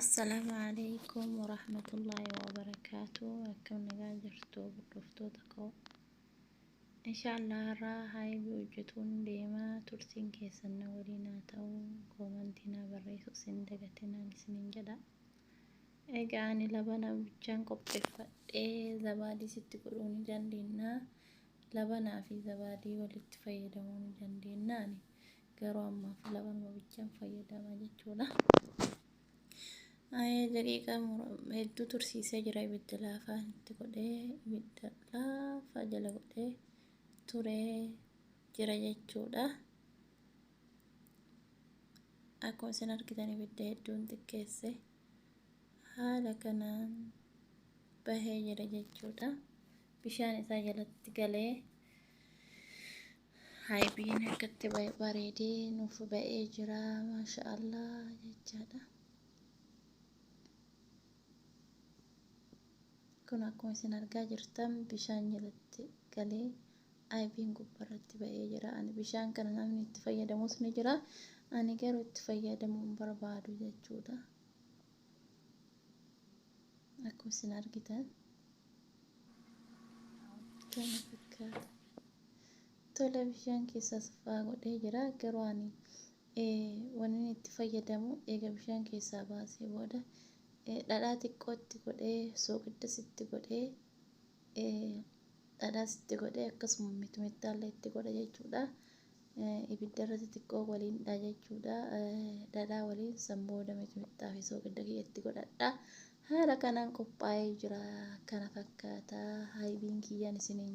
Assalaamu alaikum warahmatullaahi wabarakaatu. Akkam nagaa jirtu hordoftoota koo? Inshaallah har'aa haayibii hojjetuun deema. Turtiin keessan na waliin haa ta'u. Koomantii naa barreessu isin dagatinaan isiniin jedha. Egaa ani labana bichaan qopheeffadhee zabaadii sitti godhuu ni dandeenya. Labanaa fi zabaadii walitti fayyadamuu ni dandeenya. Ani garuu ammaaf labanuma bichaan fayyadama jechuudha. Daqiiqaa hedduu tursiisee jira. Ibidda laafaa itti godhee, ibidda laafaa jala godhee turee jira jechuudha. Akkuma isin argitan ibidda hedduun xiqqeesse, haala kanaan bahee jira jechuudha. Bishaan isaa jalatti galee haayibiin akkatti bareedee nuuf ba'ee jira, maasha Allah jechaadha. Kun akkuma isin argaa jirtan bishaan jalatti galee ayibiin gubbaarratti ba'ee jira. Ani bishaan kana namni itti fayyadamus ni jira. Ani garuu itti fayyadamuu hin barbaadu jechuudha. Akkuma isin argitan kana fakkaata. Tola, bishaan keessaa saffaa godhee jira. Garuu ani wanni itti fayyadamu eega bishaan keessaa baasee booda dhadhaa xiqqootti godhee, soogiddas itti godhee, dhadhaas itti godhee, akkasuma mixmixaallee itti godha jechuudha. Ibidda irratti xiqqoo waliin dha jechuudha. Dhadhaa waliin san booda mixmixaa fi soogidda kiyya itti godhadha. Haala kanaan qophaa'ee jira. Kana fakkaata haayibiin kiyyaan isiniin.